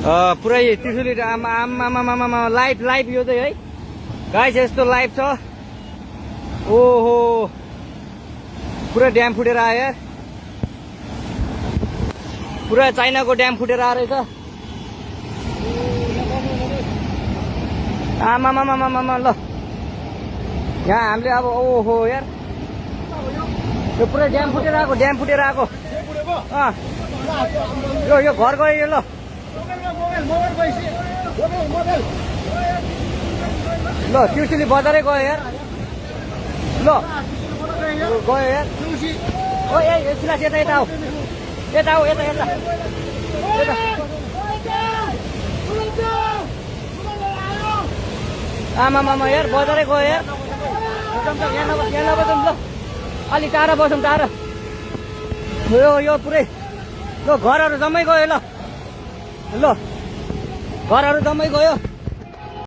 पुरै त्रिशुली आमा live live यो चाहिँ है गाइस यस्तो लाइभ छ। ओहो पुरा ड्याम फुटेर आयो यार, पुरा चाइनाको ड्याम फुटेर आएर रहेछ। आमामामामामा ल यहाँ हामीले अब ओहो यार यो पुरै ड्याम फुटेर आएको, ड्याम फुटेर आएको। यो घर गयो यो। ल ल त्रिशुली बजारै गयो यार। ल गयो यार। ओ ए सिलास यता यता आऊ, यता आऊ, यता यता आमामामा यार बजारै गयो यार। यहाँ नबसौँ ल, अलि टाढा बसौँ, टाढा। यो पुरै ल घरहरू जम्मै गयो। ल घरहरू जम्मै गयो।